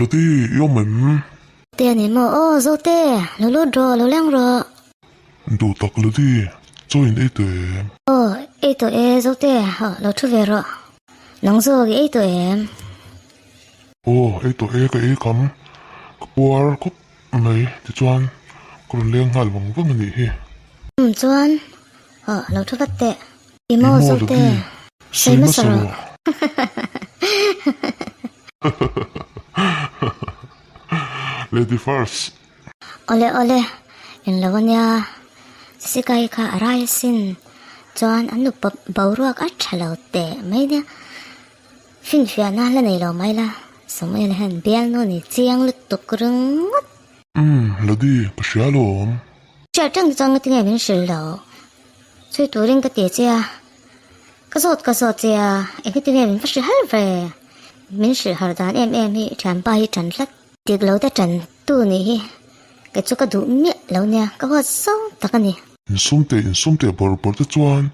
Loti, i awm em? Te a ni maw? Aw, Zote, lo lut rawh, lo leng rawh. Duh tak Loti, chaw in ei tawh em? Aw, ei tawh e, Zote, aw, lo thu ve rawh. Nang zawk i ei tawh em? Aw, ei tawh e, ka ei kham. Ka puar khawp mai, tichuan ka rawn leng nghal vang vang a nih hi. Umm chuan, aw, lo thu vat teh. I maw Zote, sawi hmasa rawh. Lady first. Awle awle, englo ania, Jessica hi kha a rai asin, chuan an nupa boruak a tha lo teh mai nia, finfiahna la nei lo mai la, Samuel hian bialnu ni chiang lutuk ringawt. Umm, Lady, ka hria alawm. Hriat reng chuan ngatinge min hrilh lo, chhui turin ka ti che a, ka zawt ka zawt che a, engtinge min va hrilh har ve, min hrilh har dan em em hi thianpa hi tan tlat. Dik lo te tan tu nih hi kei chu ka duh miah lo nia, ka huat zawng tak a ni. Insum teh insum teh bawrh bawrh te chuan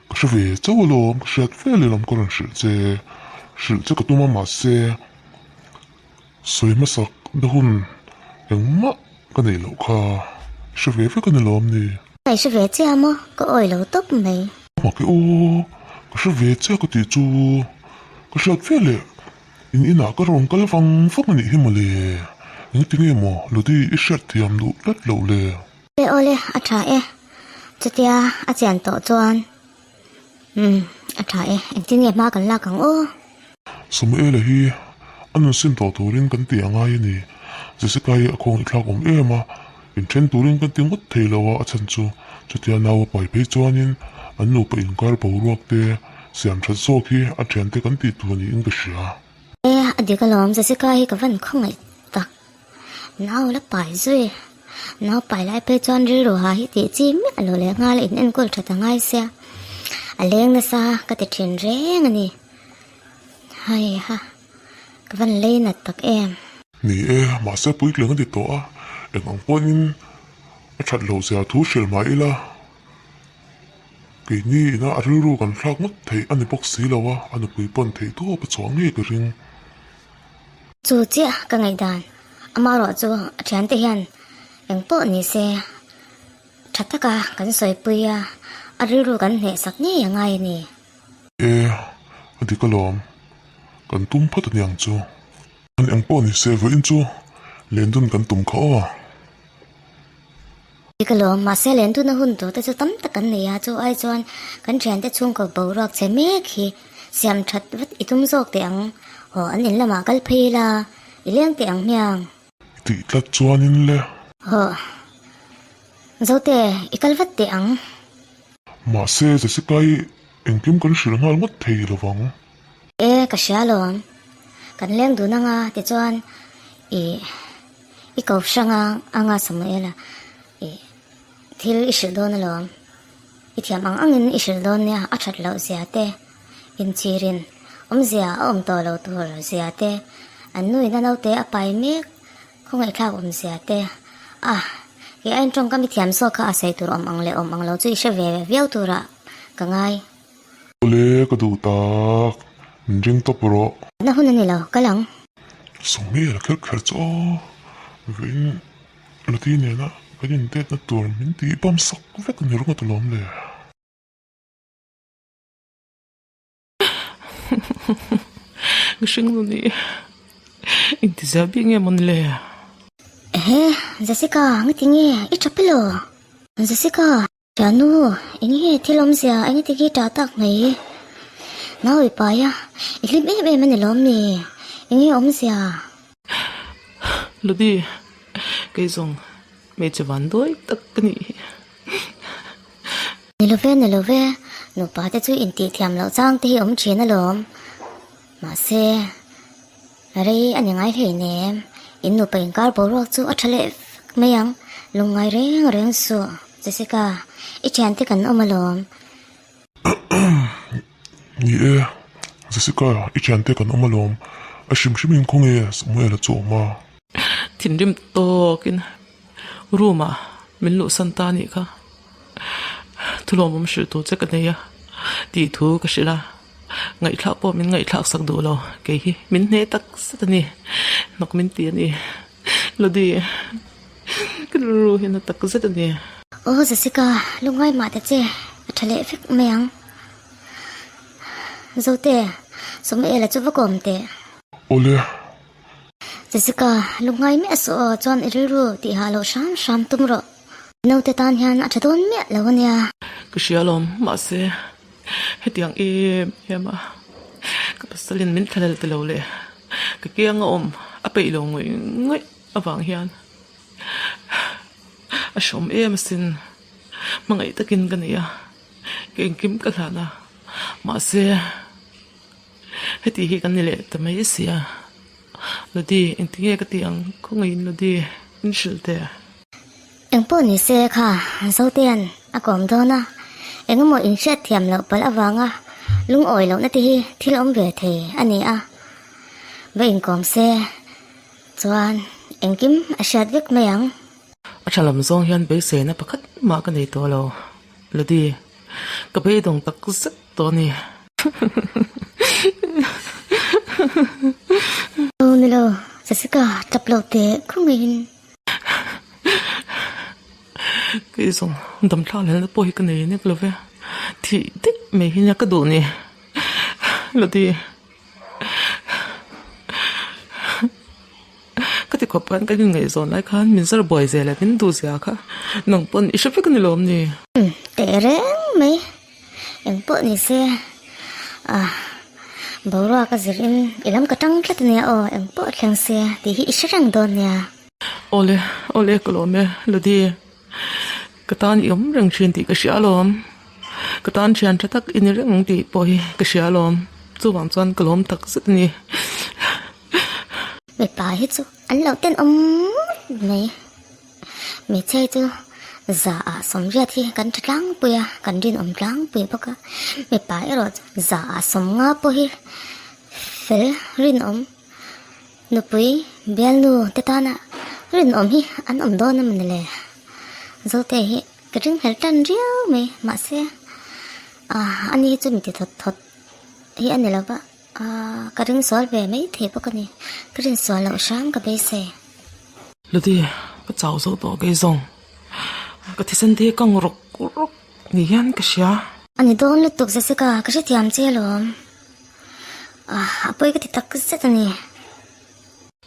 ka hre ve chauh alawm, ka hriat vel in lam ka rawn hrilh che, hrilh che ka tum a mahse sawi hmasak na hun engmah ka neih loh kha i hre ve vek a ni lawm ni. Ka i hre ve chiah maw, ka awi lo tawp mai. Mahke aw, ka hre ve chiah ka tih chu ka hriat vel leh In inah ka rawn kal vang vang a nih hi mawle, engtinge maw Lodi i hriat thiam duh tlat loh le? E awle, a tha e, chutia a chian tawh chuan umm a tha e, engtin nge hma kan lak ang aw? Samuela hi a nun sim tawh turin kan ti a ngai a ni, Jessica hi a khawng i thlak awm em a, inthen turin kan ti ngawt thei lo a, a chhan chu chutia nau a pai phei chuanin an nupa inkar boruak te Siam that zawk hi a thiante kan tih tur niin ka hria. E, a dik alawm, Jessica hi ka van khawngaih tak. Nau la pai zui. Nau pai lai phei chuan rilru ha hi tih chi miah lo leh nghal a in enkawl that a ngai sia. A leng nasa ka ti thin reng a ni. Hai ha, ka van lei nat tak em. Ni e, mahse puitling a ti tawh a, eng ang pawhin a that loh zia thu hrilh mah ila. Keini ina a rilru kan thlak ngawt theih a ni bawk si lo a, a nupui pawn theih tawp a chhuah ngei ka ring. Chu chiah ka ngaihdan, amaherawh chu a thiante hian eng pawh ni se tha taka kan sawipui a, a rilru kan hnehsak ngei a ngai a ni. E, a dik alawm, kan tum phawt a niang chu. An eng pawh ni se vawiin chu lendun kan tum kha aw. Dik alawm, mahse lenduna hun tur te chu tam tak an nei a, chu ai chuan kan thiante chhungkaw boruak che mek hi siam that vat i tum zawk teh ang, haw an in lamah kal phei ila i leng teh ang hmiang. I tih tlat chuanin le. Haw, Zote i kal vat teh ang. Mahse Jessica-i engkim kan hrilh nghal ngawt thei lovang. E, ka hria alawm. Kan leng dun anga tichuan i i ko hrang a anga Samuela i thil i hrilh dawn alawm. I thiam ang angin i hrilh dawn nia a that loh zia te, inchirin awmzia a awm tawh lo tur zia te, an nuin a naute a pai mek khawngaihthlak awm zia te a kei aiin tawngkam i thiam zawk kha a sawi tur awm ang leh awm ang lo chu i hre ve viau turah ka ngai. Awle ka duh tak, min ring tawp rawh. Na hun a ni lo, kal ang. Sawmel kher kher chu aw, vein Lati nena kan intetna tur min tih bam sak vek a ni ringawt alawm le. Mihring nu nih intizia bik nge maw ni le? Ehe, Jessica, ngati nge i tha pilo? Jessica. Thiannu, eng nge thil awmzia eng nge tiki tah tak mai? Nau i pai a, i hlim em em a ni lawm ni? Eng nge awmzia? Ludi, kei zawng hmeichhe van dawi tak ka nih hi. Ni lo ve, ni lo ve, nupa te chu intih thiam loh chang te hi awm thin alawm. Mahse, rei a ni ngai hleinem, in nupa inkar boruak chu a tha leh vek mai ang, lungngai reng reng suh Jessica, i thiante kan awm alawm. Ni e, Jessica, i thiante kan awm alawm, a hrim hrim in khaw nge Samuel-a chu awm a. Thinrim tawkin room ah min luhsan ta anih kha, thulawmawm hrilh tur che ka nei a tih thu ka hrilh a. Ngaihthlak pawh min ngaihthlak sak duh lo, kei hi min hne tak zet a ni. Hnawk min ti a ni. Lodi, ka rilru hi na tak zet a ni. Aw Jessica, lungngai mah ta che, a tha leh vek mai ang. Zote, Samuela chu va kawm teh. Awle. Jessica, lungngai miah suh aw, chuan i rilru tih hah loh hram hram tum rawh. Naute tan hian a tha dawn miah lo a nia. Ka hria alawm, mahse hetiang em em a ka pasalin min thlalel ta lo leh ka kiang a awm a peih lo ngawih ngawih avang hian a hrawm em asin. Hmangaih takin ka nei a, ka engkim ka hlan a, mahse heti hi kan ni leh ta mai si a. Lodi, engtinge ka tih ang? Khawngaihin Lodi, min hrilh teh. Engpawh ni se kha Zotea'n a kawm dawn a, engemaw inhriat thiam loh palh avanga lungawi lohna te hi thil awm ve thei a ni a, va inkawm se chuan engkim a hriat vek mai ang. A tha lam zawng hian beiseina pakhat mah ka nei tawh lo, Lodi, ka beidawng tak zet tawh a ni. Aw ni lo, Jessica tap lo teh khawngaihin. Kei zawng dam thlak lehna pawh hi ka nei nek lo ve, thih daih mai hi nia ka duh ni Lodi. Ka ti khawp khan kan inngaihzawn lai khan min zar buai zel a min duh zia kha nang pawn i hre vek a ni lawm ni. Teh reng mai eng pawh ni se ah boruak a zir in i lam ka tang tlat a nia aw eng pawh thleng se tih hi i hre reng dawn nia. Awle, awle ka lawm e, Lodi. Ka tan i awm reng thin tih ka hria alawm. Ka tan thian tha tak i ni reng tih pawh hi ka hria alawm. Chuvang chuan ka lawm tak zet a ni. Mipa hi chu an lo tenawm ngawt mai. Hmeichhia hi chu za ah sawmriat hi kan tha tlangpui a, kan rinawm tlangpui bawk a. Mipa erawh chu za ah sawmnga pawh hi fel rinawm. Nupui bialnu te tana rinawm hi an awm dawn a mawni le? Zote hi ka ringhlel tan riau mai mahse ah ani hi chu mi ti thawt thawt hi a ni lo va ah ka ringsual ve mai thei bawk a ni ka rinsual loh hram ka beisei. Ludi ka chau zo tawh kei zawng ka thisen te hi ka ang rawk rawk ni hian ka hria. A ni dawn lutuk Jessica ka hrethiam che alawm. A pawi ka ti tak zet a ni.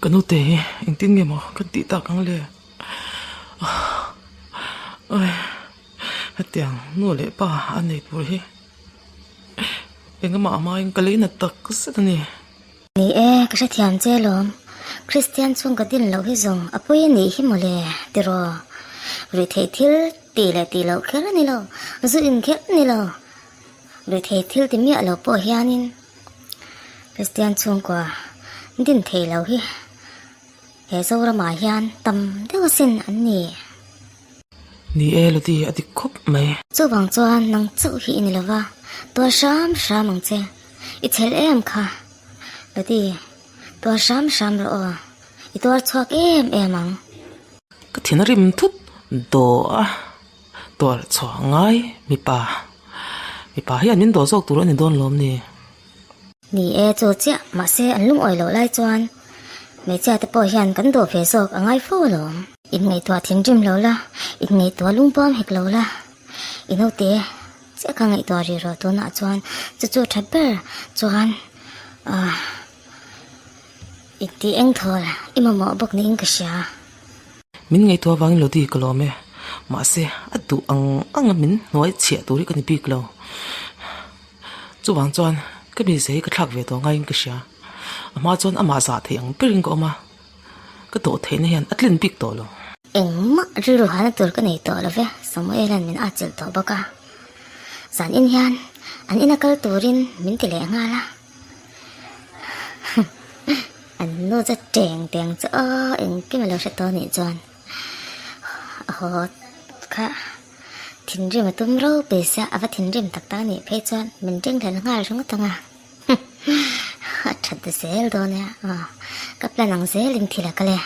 Ka nute hi engtin nge maw kan tih tak ang le? Ai, hetiang nu leh pa a nei tur hi engemaw hmain ka lei nat tak zet a ni. Ni e, ka hrethiam che alawm. Kristian chhung ka din loh hi zawng a pawi a nih hi maw le tiraw? Ruihtheih thil tih leh tih loh kher a ni lo, zu in kher a ni lo. Rethei thil ti miah lo pawh hianin Kristian chhungkua din thei lo hi he Zoramah hian tam deuh asin an ni. Ni e Lodi a dik khawp mai. Chuvang chuan nang chauh hi i ni lova, tuar hram hram ang che. I chhel em kha Lodi, tuar hram hram rawh aw, i tuar chhuak em em ang. Ka thin a rim thut daw a. Tuar chhuah ngai mipa mipa hian min dawh zawk tur a ni dawn lawm ni. Ni e chu chiah mahse an lungawi loh lai chuan hmeichhia te pawh hian kan dawh ve zawk a ngai fo alawm. Inngaihtuah thinrim lo la, inngaihtuah lungpuam hek lo la, i naute chiah kha ngaihtuah rih rawh tunah chuan chu chu tha ber chuan ah intih engthawl i mamawh bawk niin ka hria. Min ngaihtuah avangin Lodi ka lawm e. Mahse, a duh ang anga min hnuai chhiah tur hi ka ni bik lo. Chuvang chuan ka mizia hi ka thlak ve tawh ngaiin ka hria. A hma chuan amah zah theih ang berin ka awm a, ka dawh theihna hian a tlin bik tawh lo. Engmah rilru hana tur ka nei tawh lo ve, Samuela'n min atchilh tawh bawk a. Zan in hian an ina kal turin min ti leh nghal a. An nu chu teng teng chu aw engkim a lo hre tawh anih chuan a haw kha thinrim a tum ropui sia a va thinrim tak tak anih phei chuan min ringhlel nghal ringawt ang a a that zel dawn e aw ka plan ang zelin thil a kal e.